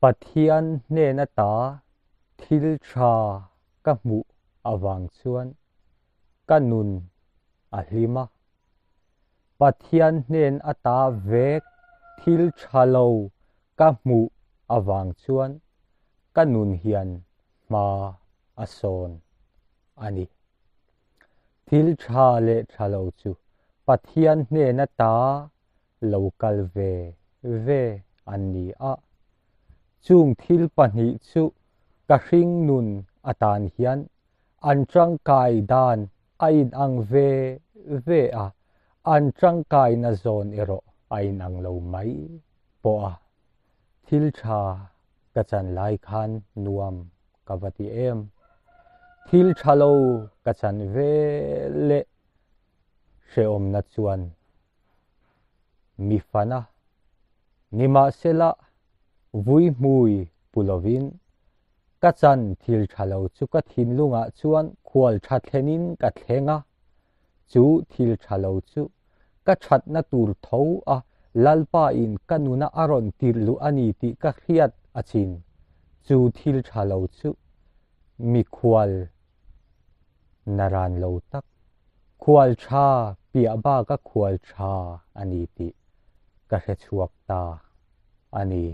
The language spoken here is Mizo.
Pathian hnen ata thil tha ka hmuh avang chuan ka nun a hlim a. Pathian hnen ata vek thil tha lo ka hmuh avang chuan ka nun hian hma a sawn a ni. Thil tha leh tha lo chu Pathian hnen ata lo kal ve ve an ni a. Chung thil pahnih chu ka hringnun atan hian an tangkai dan a inang ve ve a, an tangkaina zawn erawh a inang lo mai pawh a. Thil tha ka chan lai khan nuam ka va ti em. Thil tha lo ka chan ve leh hrehawmna chuan mi fan a, nimahsela vui hmui pu lovin ka chan thil tha lo chu ka thinlungah chuan khual tha thlenin ka thleng a, chu thil tha lo chu ka thatna tur tho a Lalpa in ka nuna a rawn tirh luh a ni tih ka hriat a chin. Chu thil tha lo chu mikhual naran lo tak, khual tha piah baka khual tha a ni tih ka hre chhuak ta a ni.